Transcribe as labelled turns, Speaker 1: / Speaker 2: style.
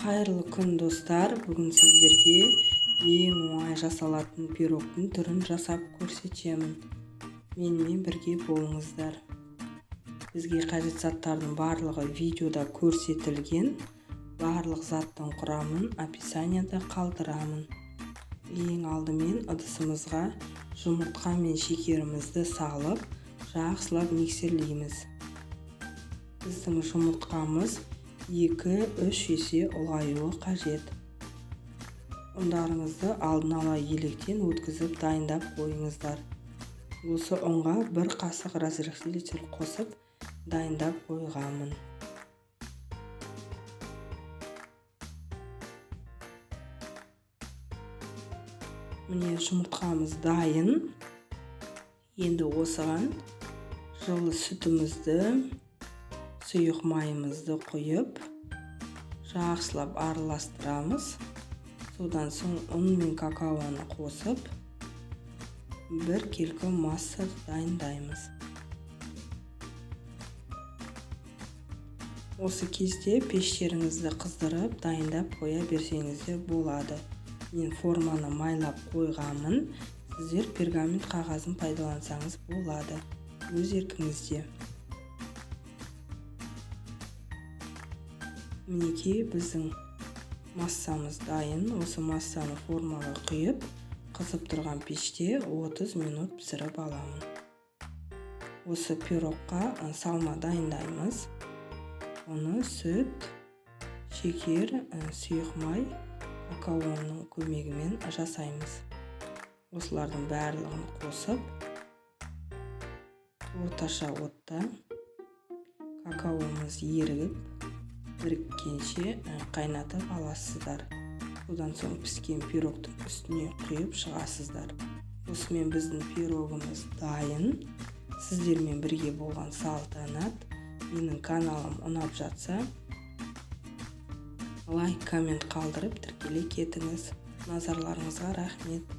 Speaker 1: Қайырлы күн, достар! Бүгін сіздерге ең оңай жасалатын пирогтың түрін жасап көрсетемін. Менімен бірге болыңыздар. Бізге қажет заттардың барлығы видеода көрсетілген. Барлық заттың құрамын описанияда қалдырамын. Ең алдымен ыдысымызға жұмыртқа мен шекерімізді салып, жақсылап миксерлейміз. Біздің жұмыртқамыз 2-3 есе ұлғаюы қажет. Ұндарыңызды алдын ала електен өткізіп дайындап қойыңыздар. Осы ұнға 1 қасық разрыхлитель қосып дайындап қойғанмын. Міне, жұмыртқамыз дайын. Енді осыған жылы сүтімізді, сұйық майымызды құйып, жақсылап араластырамыз. Содан соң ұн мен какаоны қосып, бір келкі масса дайындаймыз. Осы кезде пештеріңізді қыздырып, дайындап қоя берсеңіздер болады. Мен форманы майлап қойғанмын. Сіздер пергамент қағазын пайдалансаңыз болады. Өз еркіңізде. Мінекей, біздің массамыз дайын. Осы массаны формаға құйып, қызып тұрған пеште 30 минут пісіріп аламын. Осы пирогқа салма дайындаймыз. Оны сүт, шекер, сұйық май, какаоның көмегімен жасаймыз. Осылардың барлығын қосып, орташа отта какаомыз ерігіп біріккенше қайнатып аласыздар. Содан соң піскен пирогтың үстіне құйып шығасыздар. Осымен біздің пирогымыз дайын. Сіздермен бірге болған Салтанат. Менің каналым ұнап жатса, лайк, коммент қалдырып тіркеле кетіңіз. Назарларыңызға рахмет.